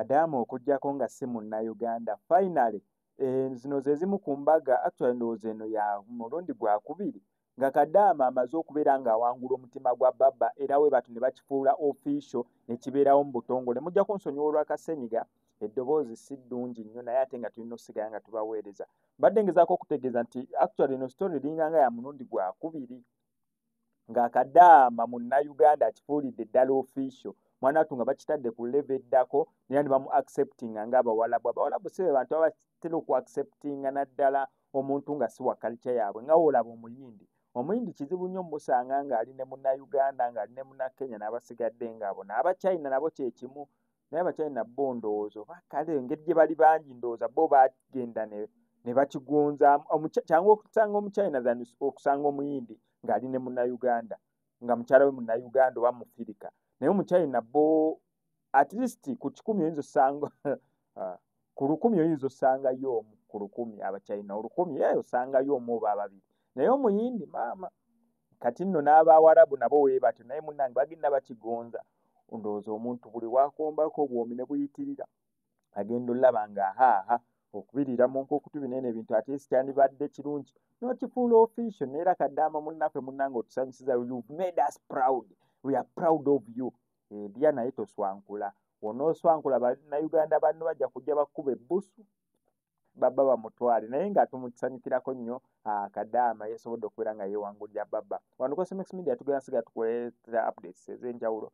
Kadaama okuggyako nga si Munnayuganda. Finally, zino ze zimu ku mbaga, actually ndowooza eno ya mulundi gwakubiri nga Kadaama amaze okubeera ng'awangula omutima gwa Baba, era we batu ne bakifuula official ne kibeerawo mu butongole. Mujja kunsonyiwa olw'akasenyiga, eddoboozi si ddungi nnyo, naye ate nga tulina okusigala nga tubaweereza. Mbadde ngezaako okutegeeza nti actually eno story eringa nga ya mulundi gwakubiri nga Kadaama Munnayuganda akifuulidde ddala official. Mwana wattu nga bakitadde ku level eddako, naye ne bamu acceptinga ng'Abawalabu. Abawalabu si be bantu abatera oku acceptinga naddala omuntu nga si wa culture yaabwe. Nga woolaba Omuyindi, Omuyindi kizibu nnyo musanga ng'ali ne Munnayuganda, ng'ali ne Munnakenya n'abasigadde ng'abo. N'Abachina nabo kye kimu, naye Abachina bo ndowooza oba kale engeri gye bali bangi, ndowooza bo bagenda ne bakigunzaamu. Kyangu okusanga Omuchina than okusanga Omuyindi ng'ali ne Munnayuganda, nga mukyala we Munnayuganda oba Mufirika. Naye Omuchina bo at least ku 100 oyinza osanga, ku 1000 oyinza osangayo omu ku 1000. Abachina 1000 ye osangayo omu oba ababiri, naye Omuyindi maama. Kati nno n'Abawarabu nabo we batyo, naye munnange bagenda bakigonza. Ndowooza omuntu buli wakombako obwomi ne buyitirira, agenda olaba nga ahaaha okubiriira mu nkukutu binene ebintu, ate kyandibadde kirungi n'okifuula official. Neera Kadaama munnaffe, munnange, otusanyusiza. You've made us proud, we are proud of you. Erya naye toswankula. Onooswankula, Bannayuganda banno bajja kujja bakkuba ebbusu, baba bamutwale. Naye nga tumusanyukirako nnyo, Kadaama yesobodde okubeera nga yeewangulira Baba. Wano ku SMX Media tugenda sigala tukuleetera updates ez'enjawulo.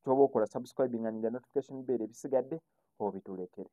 Kyoba okola, subscribing and notification bell, ebisigadde obitulekere.